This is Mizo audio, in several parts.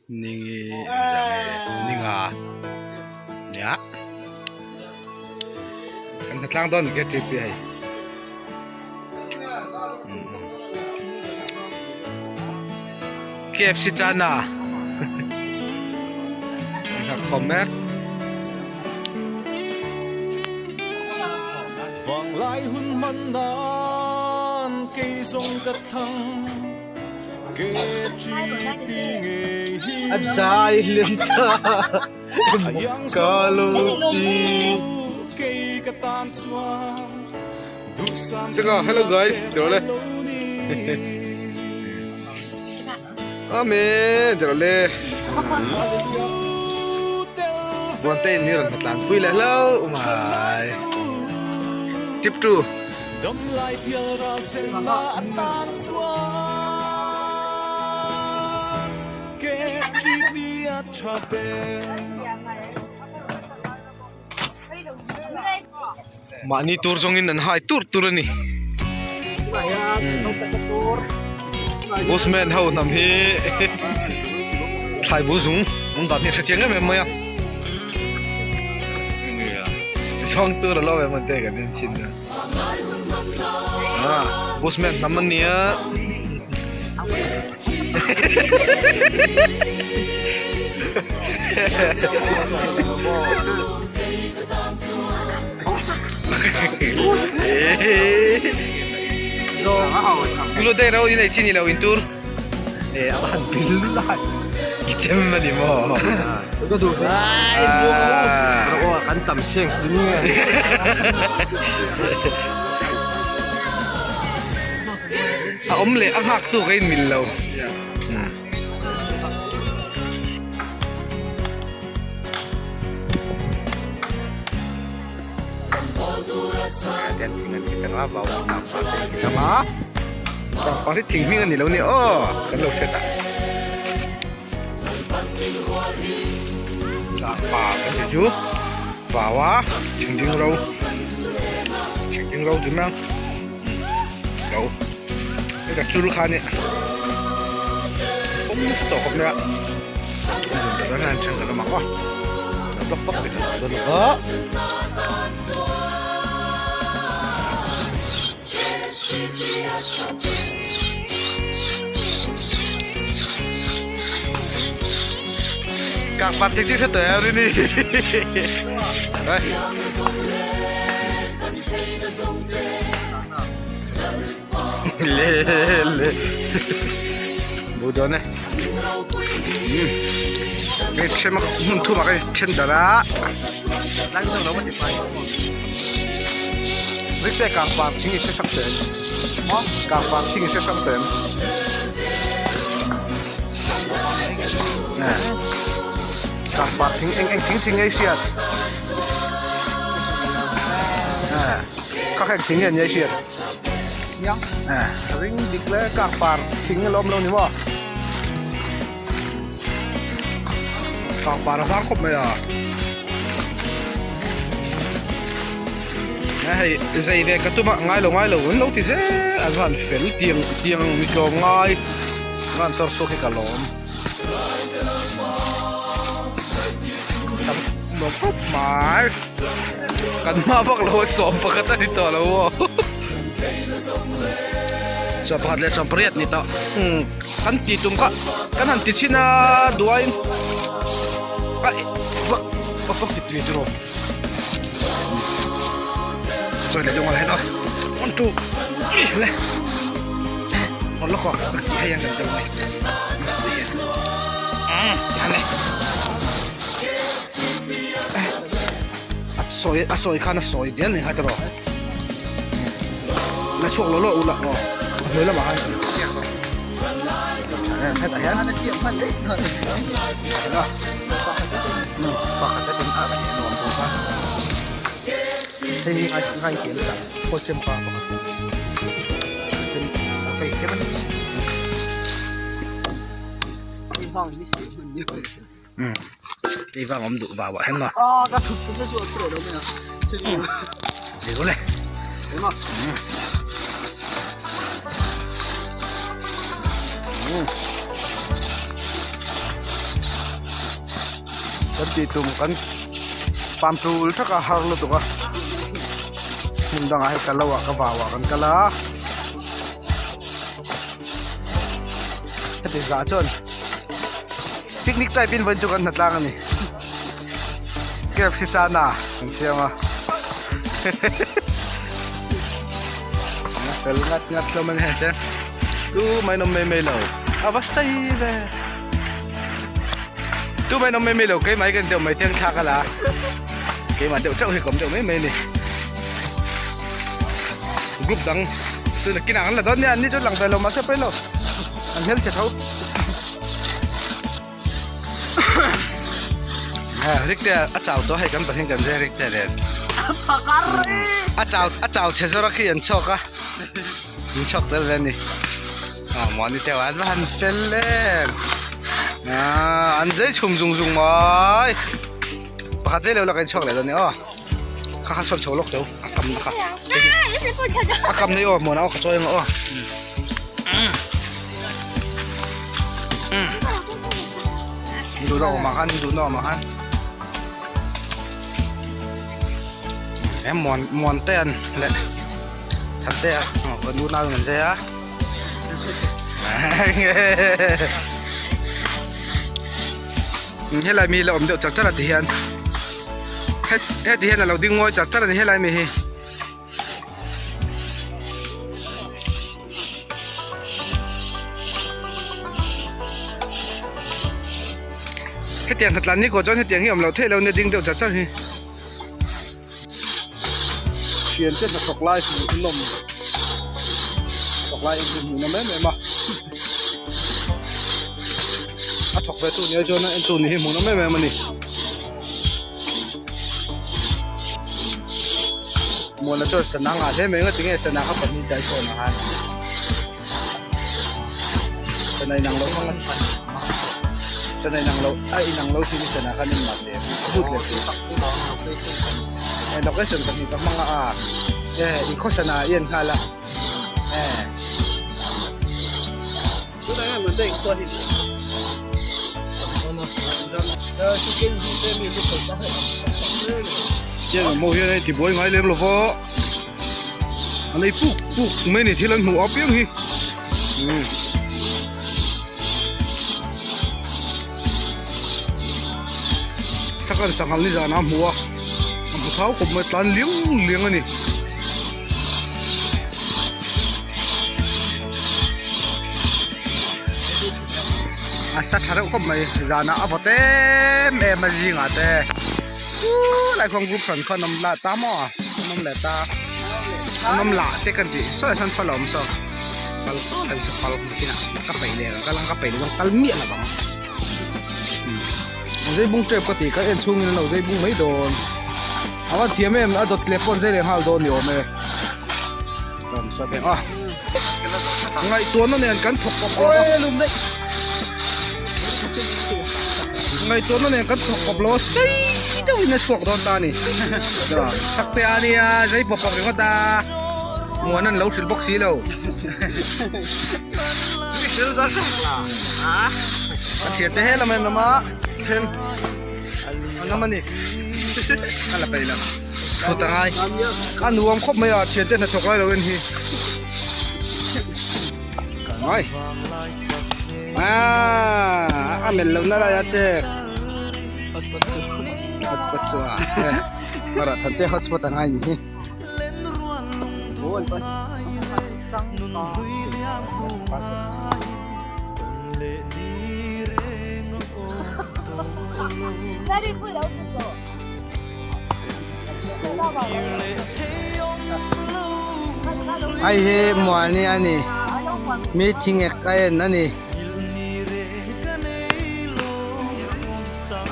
Ni engzah nge ni nga nia kan hna tlang dawn ni ktp hei KFC chana kan nghak khawm mek. Vanglai hun hman nan kei zawng ka thlang. A dai hlim ta ka lo ti Saka hello guys tiro le Amen tiro le Buan te in mi ran tlan pui le hello umai Tip 2 Mahni tur zawngin an hai tur tur a ni. Bushman ho hnam hi thlai bu zung an dan hi a hre chiang em em mai a. Zawng tur a lo em an te kan en chin a. Ah, Bushman hnam an nia. Tulo te ro in ei chi ni lo in tur. E a han pil lai. I chem ani mo. Ka duh ai bu o kan tam seng tin nge. A awm leh a nghak tu ka in mil lo. Pangpar hi thing hming a ni lo nia aw kan lo hriat a pa kan ti chu vau a thing ding ro thing ding ro ti mai ang lo heta chul kha nia pawm nasa tawh khawp mai a then kan awm ang aw vak vak te kan awm dawn lova. Các bạn thích sẽ tới đi đi. Đây. Le le. Bu dawn e. Cái then mà hmun thu mà cái then dar a. Rite kang par thing i hre hrang tawh em? Kang par thing i hre hrang tawh em? Kang par thing eng eng thing thing nge i hriat? Kha kha eng thing nge nia i hriat? Ring dik le kang par thing a la awm lo ni maw? Pangpar a vang khawp mai a hei zei ve ka tum a ngai lo ngai lo an lo ti zel an han fel tiang tiang ni tlawm ngai an han chawr chhuak hi ka lawm tam nuam khawp mai kan hma vak lo a sawm pakhat a ni tawh lo aw sawm pakhat leh sawm pariat ni tawh umm. Kan ti tum kha kan han ti chhin a duain a vak vak vak ti tui chu sawi leh deuh hen a one two three le hawr lawk aw ka ti hei ang kan deuh mai han e a sawi a sawi khan a sawi dial ni kha tiraw la chhuak lo lo ula aw a hnuai lamah khan hetah hian pakhat a tin a nuam bawk a hei hi ngai ngai tih an chah khawl chem pa pakhat chem a phei chem a ni hei vang awm duh vau ah hian maw le tih tum kan pam tul thak a har lutuk a hmun dangah hei kal lo ah ka vau ah kan kal a heti zah chuan picnic type in vawiin chu kan hnatlang a ni KFC chana kan siam a fel ngat ngat hlawm a ni hei te tu mai an awm mai mai lo a va sei ve tu mai an awm mai mai lo keimah hi ka ni deuh mai thiang thlak a la keimah deuh chauh hi ka awm deuh mai mai a ni group dang chu nakinah an la dawn nia an ni chu lang ve lo mahse pawi lo an hmelchhe tho. Rikte a chau tawh hei kan pahnih kan zai Rikte nen a chau a chau chhe zawr a khi an chhuak a an chhuak tel ve a ni ah mahni te an va han fel em ah an zai chhum zung zung mai pakhat zai lo la kan chhuak leh dawn a ni aw kha kha chhuak chho lawk teu a kam na kha a kam na i aw muan aw ka chawi ang aw. Duh na awm ah khan duh na awm ah khan he muan muan te an leh that te a kan unau in an zai a helai mi la awm deuh char char a ti hian heti hian a lo ding ngawi char char a ni helai mi hi. Hetiang hna tlan ni kawh chuan hetiang hi awm loh theih lo nia ding deuh char char hi. Thian te hnathawk lai hmuh an awm hnathawk lai en hi hmuh nawm em em a a thawk ve tu nia chuan a en tu nih hi hmuh nawm em em a ni. Muana chuan sana ngah hle mai ngatinge sana kha pahnih dai sawn ang han sana inang lo hmang a sana inang lo a inang lo sin sana khan in mat leh but leh tur eh location pahnih ka hmang a a eh i khaw sana i en nghal a eh Tiang ang hian hei tibuai ngai lem lova a nei puk puk mai ni thil an hmuh apiang hi sakan sanghal ni zan a hmu a a hmu thau khawp mai tlan liang liang a ni. A sa tha reuh khawp mai zanah a vawt em em a zingah te chu lai khuan group hran khaw an awm lah ta maw an awm leh ta an awm lah te kan tih saw lai sawn fal a awm saw fal saw lai saw fal nakinah ka peih leh ang kal ang ka peih leh ang kal miah lo vang zei bung tep ka tih ka en chhungin an lo zei bung mai dawn a va thiam em a dawt leh pawh an zei leh nghal dawn ni awm e. Ngaihtuahna nen kan thawk kawp lo a Ngaihtuahna nen kan thawk kawp lo a sei deuhin a chhuak dawn ta a ni Sakte a nia zai pawp pawp ringawt a Muan an lo hrilh bawk si lo A thiante he lam en awm a then an awm a ni ka la peih lo thut a ngai a nuam khawp mai a thiante hnathawk lai lo en hi mai ah a melh lohna lai a che hotspot chu a mara thante hotspot a ngai ni hi Hei hi muani a ni mi thing ek a en a ni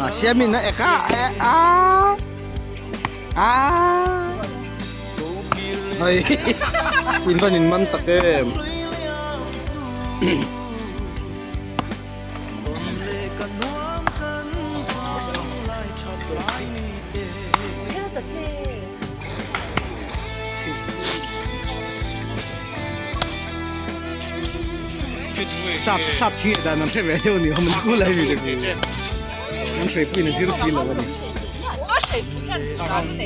a siamin a ek a a a hei in van in man tak em. Sap sap thing dan an hre ve deuh ni awm an kul ai mi te. An hreipuiin a zir si lo a ni.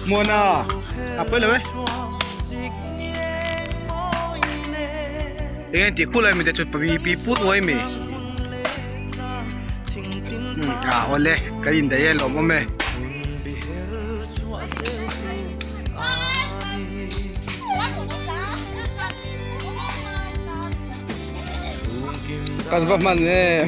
Muana a pawi lo e. Eng an tih khulai mi te chu pi pi put uai mi. A awle kan indaih e lawmawm e. Kan va hman em.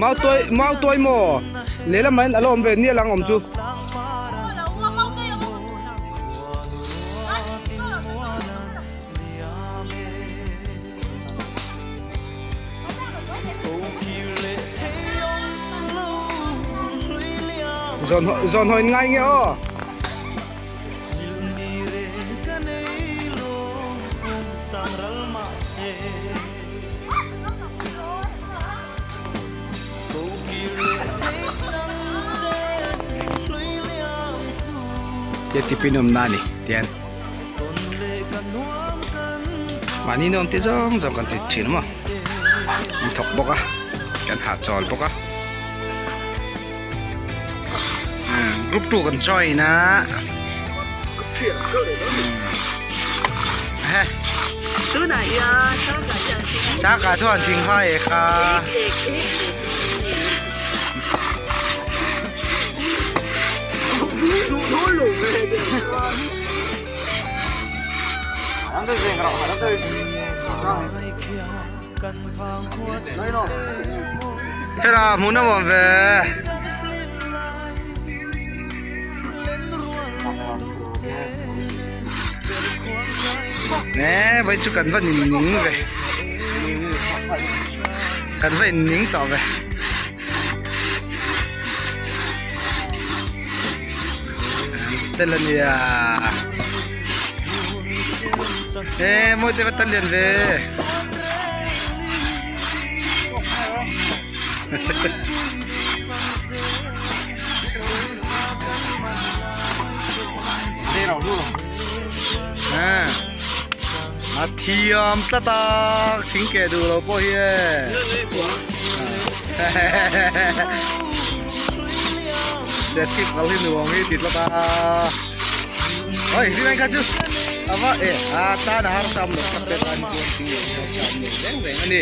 Mau tuai mau tuai maw lehlam ah hian a lo awm ve nia lang awm chu. Zawn zawn hawi ngai nge aw. Tia tipin awm na ni tian. Mahni nuam te zawng zawng kan ti thin maw an thawk bawk a kan hahchawl bawk a group 2 kan join a chaka chuan thing hai e kha Hela hmun a awm ve. Nge vai chu kan va ning ning ve. Kan va in ning tawh ve. Tel a nia. Ê mawi te va tan lian ve. A thiam tlat a thing keh duh lo pawh hi e. Chhip kal hi nuam hi ti tlat a. Oi zilai kha chu ava e a tan a har sam lo tak te tan chuan thing leh har sam lo reng reng a ni.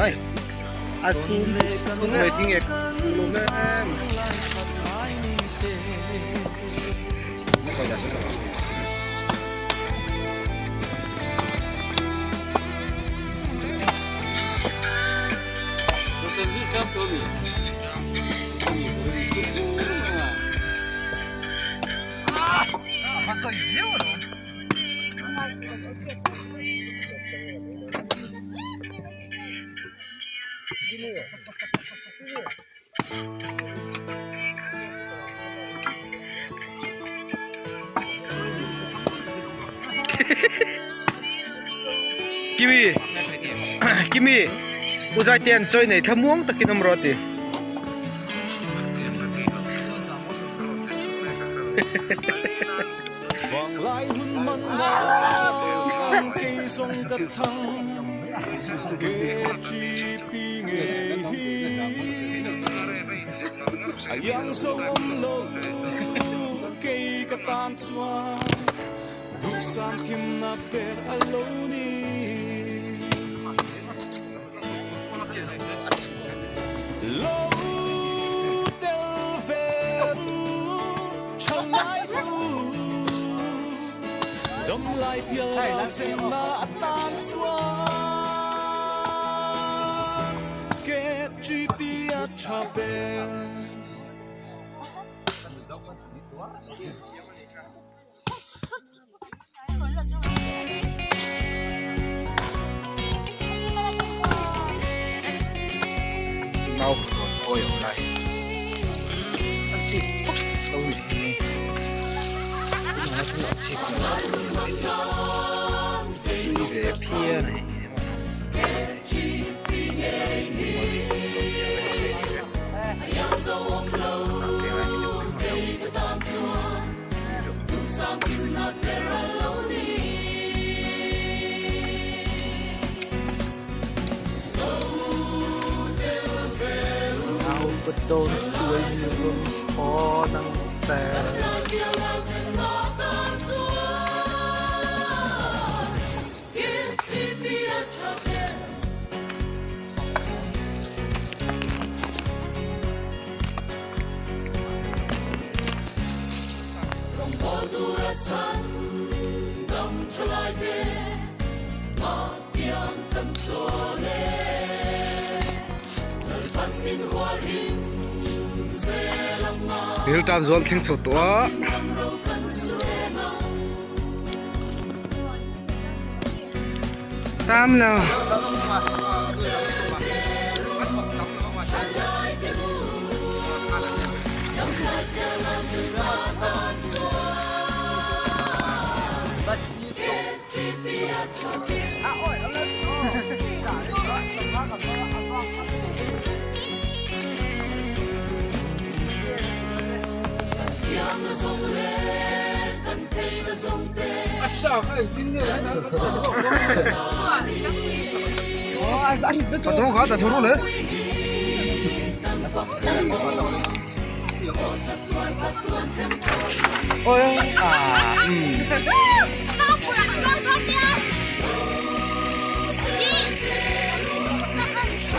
Oi a chhum mai thing e lum em. Kimi Kimi Uzai te an chawi nei thlamuang takin awm rawh a ti. Nau fatawn kawi awm lai a sik vak lo ni tunah chuan a chik tui ve phian a ni. Ka dawn tuai mi rawn hawn ang che. Rilṭam zual thleng chho tawh a. Tam lo.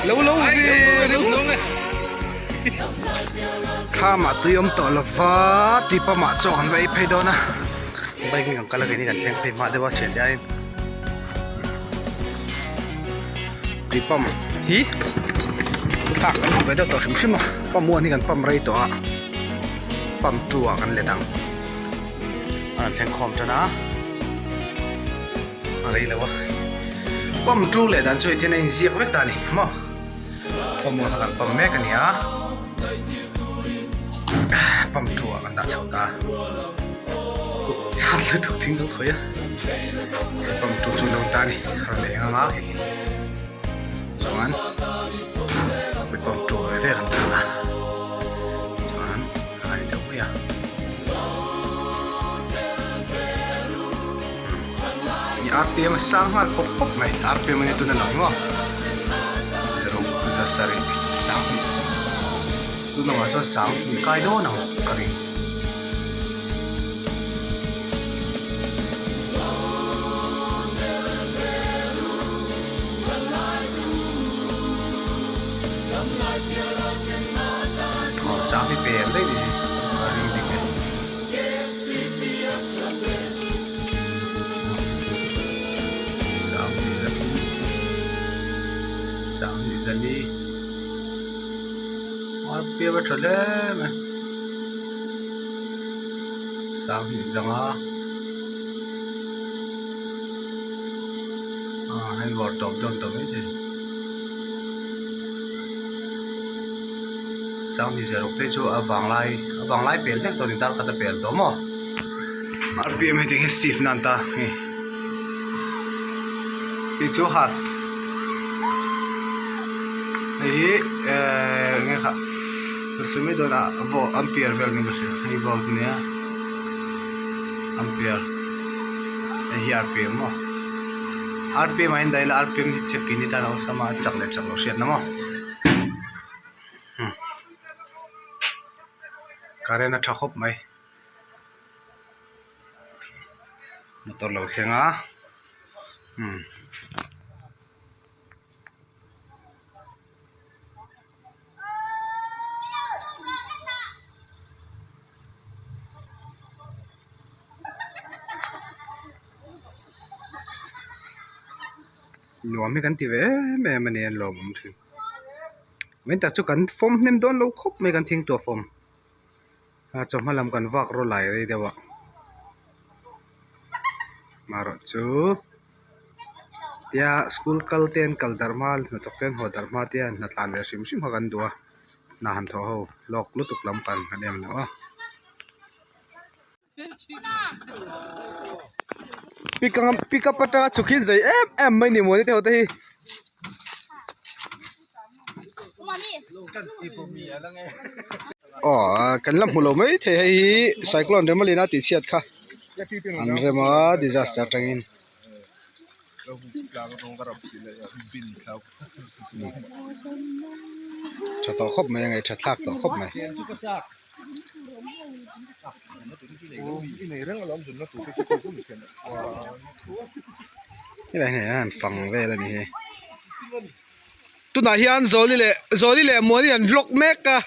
Lo lo ve ringawt Thlamah tui awm tawh lova tui pamah chaw kan va ei phei dawn a bike in kan kal a keini kan thleng phei hma deuh a thian te aiin tui pump hi thlak kan hmu ve deuh tawh hrim hrim a pump one hi kan pump rei tawh a pump two ah kan let ang a rawn thleng khawm tan a a rei lo a pump two leh dan chu hei hian a inziak vek ta a ni maw pump one kha kan pump mek a ni a pump two ah kan dah chho ta kut chhan lutuk thing kan khawih a pump two chu lo ta a ni a rawn eng ang a hei hi chuan pump two ve ve kan dah a chuan a ni deuh mai a. Rpm a sang nghal pawp pawp mai rpm a ni tuna lang maw zaruk zasarih sanghnih tuna mah chuan sanghnih kai dawn ang ka ring. Aw sanghnih pel daih ni ka ring dik e. Sanghnih zaruk te chu a vanglai a vanglai pel hlek tawh a ni darkhat a pel tawh maw. Rpm heti hi shift nan ta hei hei chu has hei hi ehh enge kha ka sawi mai dawn a volt ampere vel niin ka hria hei volt ania ampere hei hi rpm maw rpm ah hian dah ila rpm hi chep in ni tan a awlsam a a chak leh chak loh hriatna maw current a tha khawp mai. Motor lo thleng a umm. Nuam hi kan ti ve em em a ni an lawmawm thin mai tak chu kan fawm hnem dawn lo khawp mai kan thingtuah fawm. A chawhma lam kan vak rawh lai rei deuh a marawh chu tia school kal te an kal darh hma hnathawk te an haw darh hma te an hna tlan ve hrim hrim kha kan duh a hna han thawh ho lawk lutuk lam kan han em lo a. Pick up atanga chhuk hi zei em em mai ni maw ni te ho te hi. Aw kan la hmu lo mai thei hei hi cyclone Remalina tih chhiat kha an rem a disaster atangin. Tha tawh khawp mai a ngaih tha thlak tawh khawp mai. Helai hi an fang vel a ni hi. Tunah hian Zawli leh Zawli leh Muani an vlog mek a.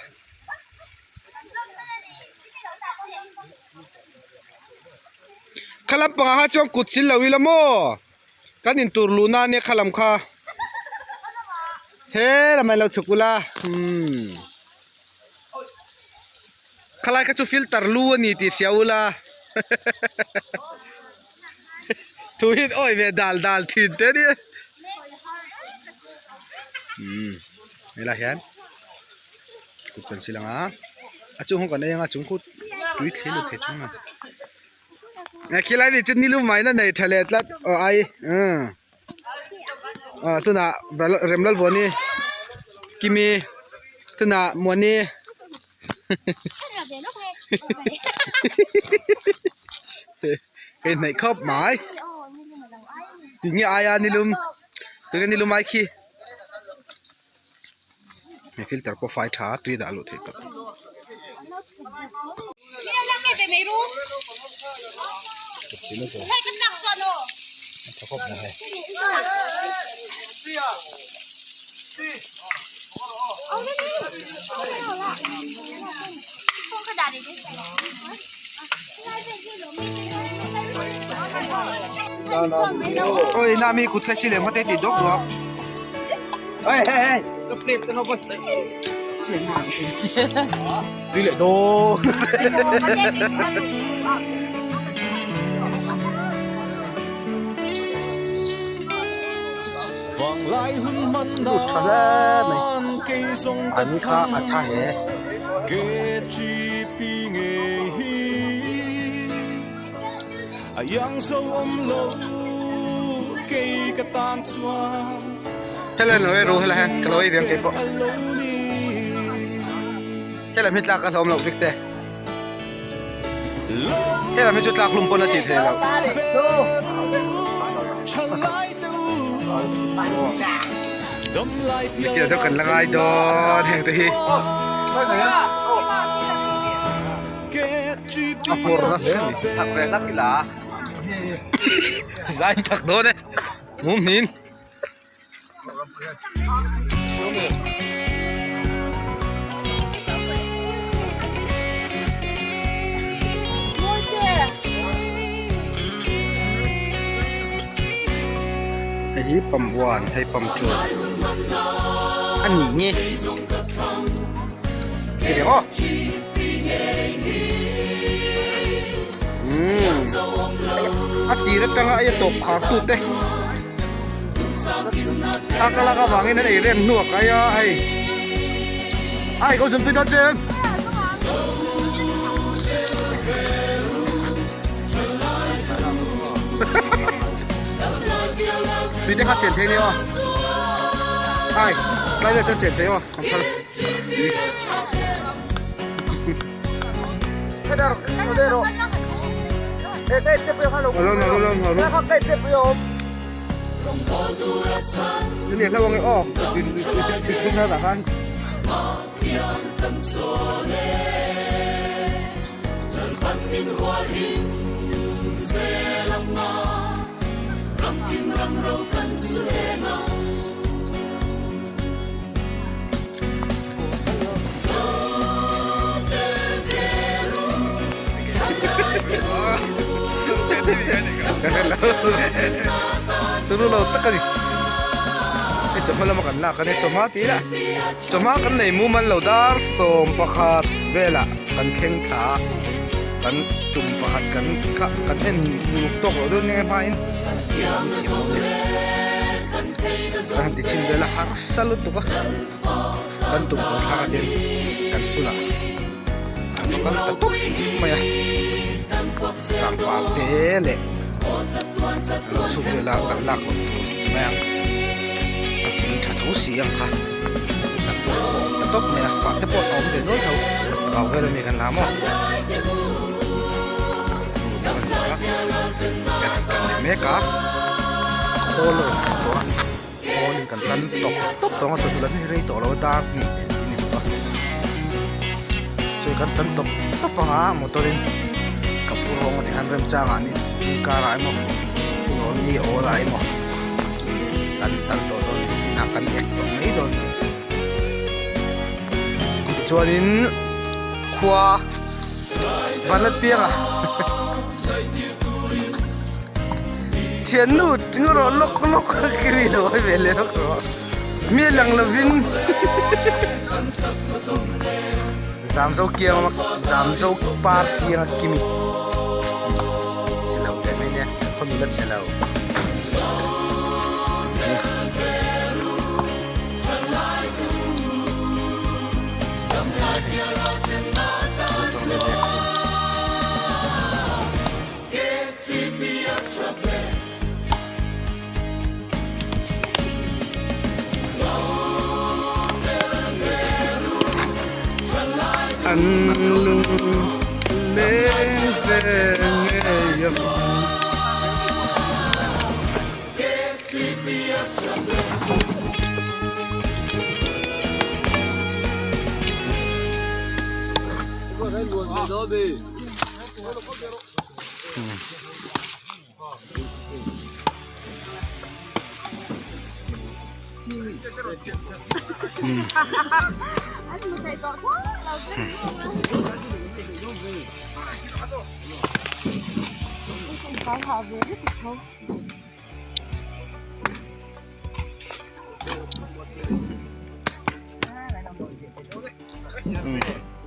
Kha lampangah kha chuan kut chil lo ila maw? Kan intur luhna ania kha lam kha. He lamah ilo chhuk ula umm. Khalai kha chu filter lu a ni tih hria ula. Thu hi awi ve dal dal thin te nia. Umm helai hian kut kan sil ang a a chung ho kan ei ang a chung khu tui thli lut thei chung a ni khilai ni chu nilu mai na nei tha leh tlat aw ai umm aw tunah Remlalvuani Kimi tunah Muani. Hei hnaih khawp mai tunge aia nilum tunge nilum ai khi hei filter pawh fai tha tui dah luh theih tawh. Tha khawp mai hei. Oi na mi kut kha si lem hote ti dok dok. Hey hey hey, ka plate ka no bas. Tui leh dawn. Lut tha hle mai a ni kha a tha hle. Helai lo ei ru helai hian ka lo ei ve ang keipawh helai hi tlak a hlawm loh bik te helai hi chu tlak hlum pawn a tih theih loh. Mikil chu kan la ngai dawn heng te hi a hmawr na hle a ni. Thak ve hlak ila. Zai thak dawn e mum hnin. Hei hi pam uan hei pam chu a ni nge hei ve aw umm a tir atanga a tawp khar tu te thla ka lak avangin an ei rem hnuak ai a hei ai ko zun pui dawn che. Tui te kha chen thei ni aw ai tlai vel chuan chen thei aw kan phal Ni hlo ang e aw thil thar ah khan. Turu lo tak a ni hei chawhma lama kan lak a nia chawhma tih ila chawhma kan nei mumal lo dar 11 velah kan thleng thla a kan tum pakhat kan kha kan en uluk tawk loh deuh nia hmain kan han ti chhin vel a harsa lutuk a kan tum kan thlak a tin kan chula kan lo kal ta tawp mai a pangpar te leh lo chhuk vel a kan lak loh tur mai ang a thing tha tho si ang kha kan fawh khawm ta tawp mai a fah te pawh a awm ve nual tho vau vel ami kan la maw kan han kal leh mek a khawl a rawn chhuak tawh a. hian kan tan tawp tawp tawng a chawhnu lam hi rei tawh lo a dar hnih leh tih a ni bawk a chuan kan tan tawp tawp ang a motor in ka pu rawng a ti khan remchangah ni zingkarah emaw hunawn ni awl ah emaw kan tan tawh dawn inah kan ek tawh mai dawn tichuanin khua vanlat pianga thiannu tinge rawh lawk lawk ka ri lo a ve leh lawk rawh mi lang lovin zamzo kiang zamzo par kianga kimi chhe lo teh mai nia khaw nula chhe lo. An lung leng ve ngei ang.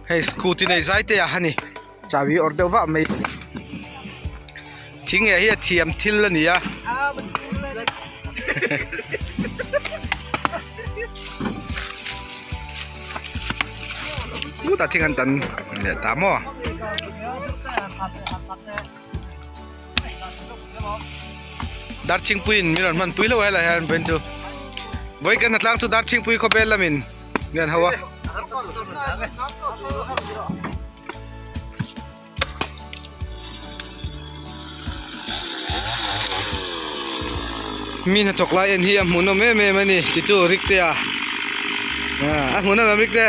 Hei scooty nei zai te ah ani chabi awrh deuh vah mai thing eh hi a thiam thil a ni a. Chutah thing an tan leh ta maw. Darchingpuiin min rawn hmanpui lo helai hian vawiin chu vawiin kan hnatlang chu Darchingpui khawvel lamin min rawn ho a. Mi hnathawk lai en hi a hmuhnawm em em a ni titu Riktea a hmuhnawm em Rikte.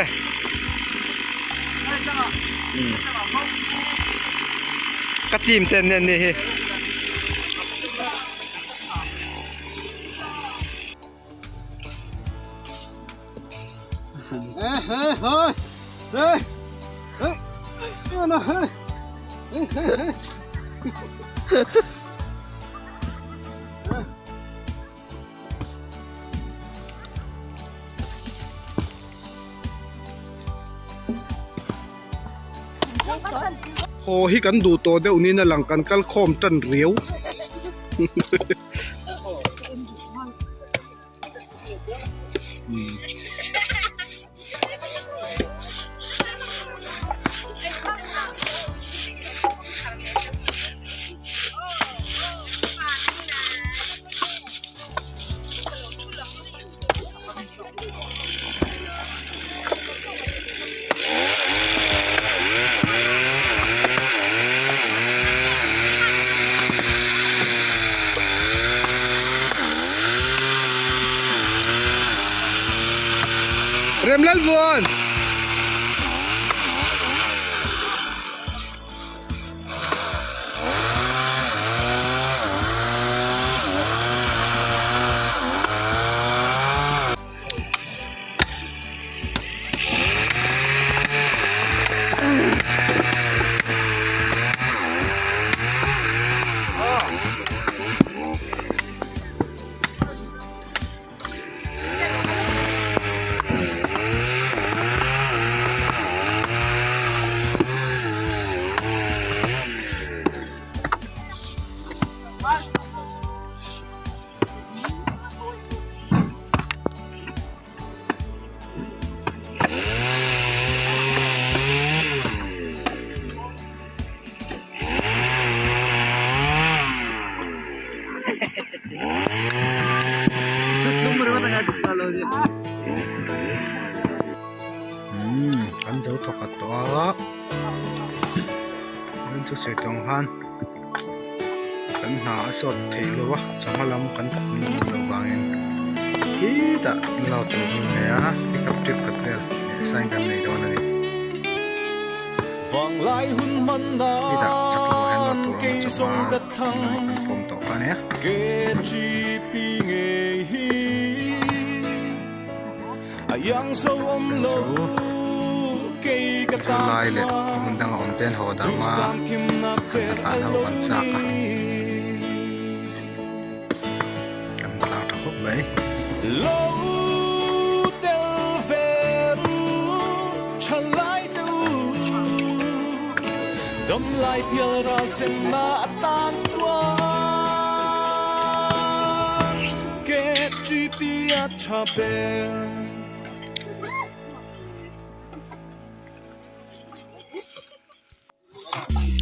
Ka team te an ni hi. Haw hi kan duh tawh deuh niin a lang kan kal khawm tan riau. Remlalvuan! Umm an zo thawkhat tawh a an chu sawi tawng han kan hna a sawt theih lo a chawhma lam kan thawk nuam lo vangin. Khitah load tur kan nei a pick up trip khat vel sign kan nei dawn a ni. Khitah chak lamah hian load tur a awm chawp a lamah kan form tawh kha a nia. Chu zirlai leh hmun danga awm te an haw darh a han tlan ho an chak a. Kan tlang tha khawp mai.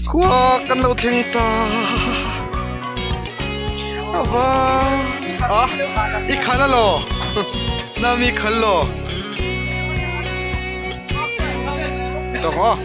Khua kan lo thleng ta ava a i khal alo na mi khal lo tawk aw.